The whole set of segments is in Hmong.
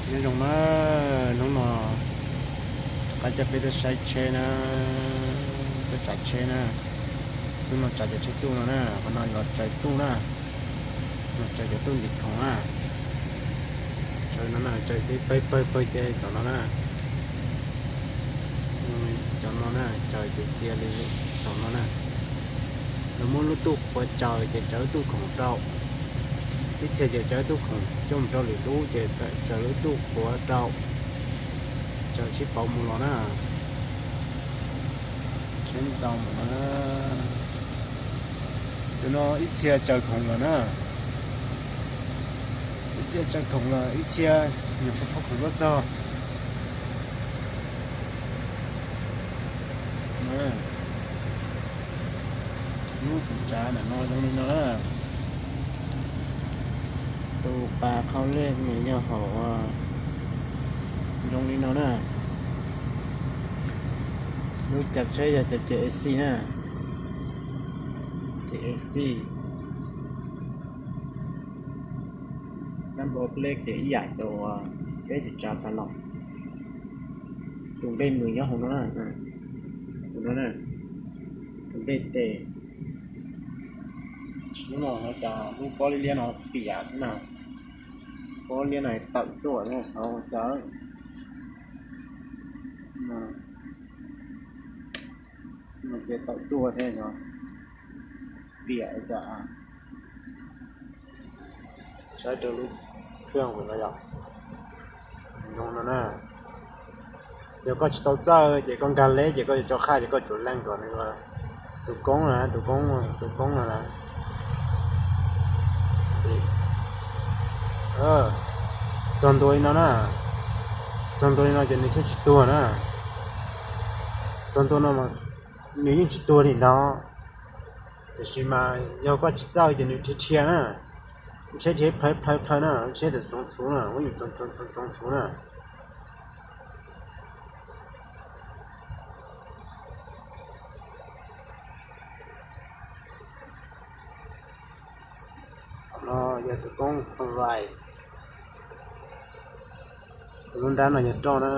Nyob zoo na, hnub no rov qab coj peb tuaj saib tsheb na, tuaj tsav tsheb na. Hnub no tsav cov tsheb tuj no na, qhov no los tsaws tuj na, los tsaws cov tuj ntim khoom na. Tsaws no na, tsaws pawg pawg pawg ces tom no na. Cov no na, tsaws ces cia li saum no na. Lawv muab lub tuj qhuav tsaws ces tsaws lub tuj khoom rau. Ib txhia ces tsaws lub tuj khoom coj mus rau lwm lub ces tsaws lub tuj qhuav rau, tsaws sib pauv mus los na. Tsheb ntau mus no. Tus no ib txhia tsaws khoom lawm na. Ib txhia tsaws khoom lawm, ib txhia nyuam qhuav phauj khoom tuaj txog. Lub kuv tsav ntawm no zoo li no na. Tus pas qhau lej nws yog hauv zoo li no na. Lub cav tsheb yog cav ces AC na. Ces AC. Dab npau pleb ces ib yam cov uas peb tsav tag los. Tus nplej nws nyob hauv no na. Tus no na, tus nplej tes. Hnub no cas lub pob liab liab no piam thiab na. Pob liab no tawm tuaj xyov ua cas. No ces tawm tuaj thiab xyov piam cas. Saib rau lub khw no yom. Zoo no na. Yog koj tsis tau txawj ces koj nkag leb ces koj yuav tso qhaj ces koj tsuas leej kom nws tus koob na, tus koob, tus koob no na. Txog ntua li no na, txog ntua li no ces nws thiaj tsis tuag na. Txog ntua no mas nws yeej tsis tuag li ntawd. Tiam sis mas yog koj tsis txawj ces nws dhia dhia na, tsheb dhia plhaw plhaw plhaw na, tsheb tawm tsoov txhuv na, muab yus tsoov txhuv na. Qhov no yog tus koob Pharai. Tus lub nrab no yog roj na,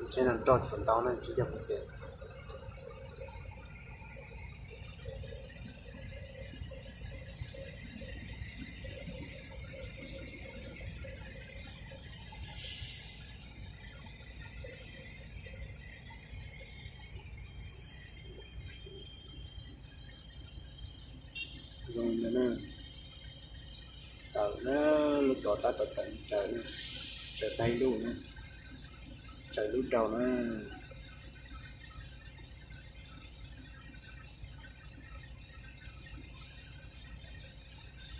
tsheb no roj tshuav ntau na, tsib caug percent. Zoo li ntawd na. Tawm na, lub tod tab tom tawm tsaws na, tsaws tag ib lub na, tsaws lub rau na.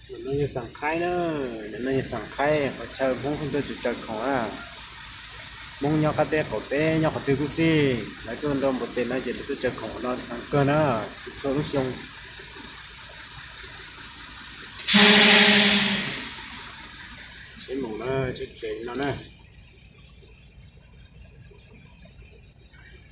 Ntawm no yog Xam Khaib na, ntawm no yog Xam Khaib, qhov chaw Hmoob tuaj tsaws khoom na. Hmoob nyob qab teb qaum teb nyob qhov twg kuj xij, lawv tuaj nrau npaum tes no ces lawv tuaj tsaws khoom no heev kawg na, txhua lub xyoo. Tsheb mus na, tsheb khiav li no na.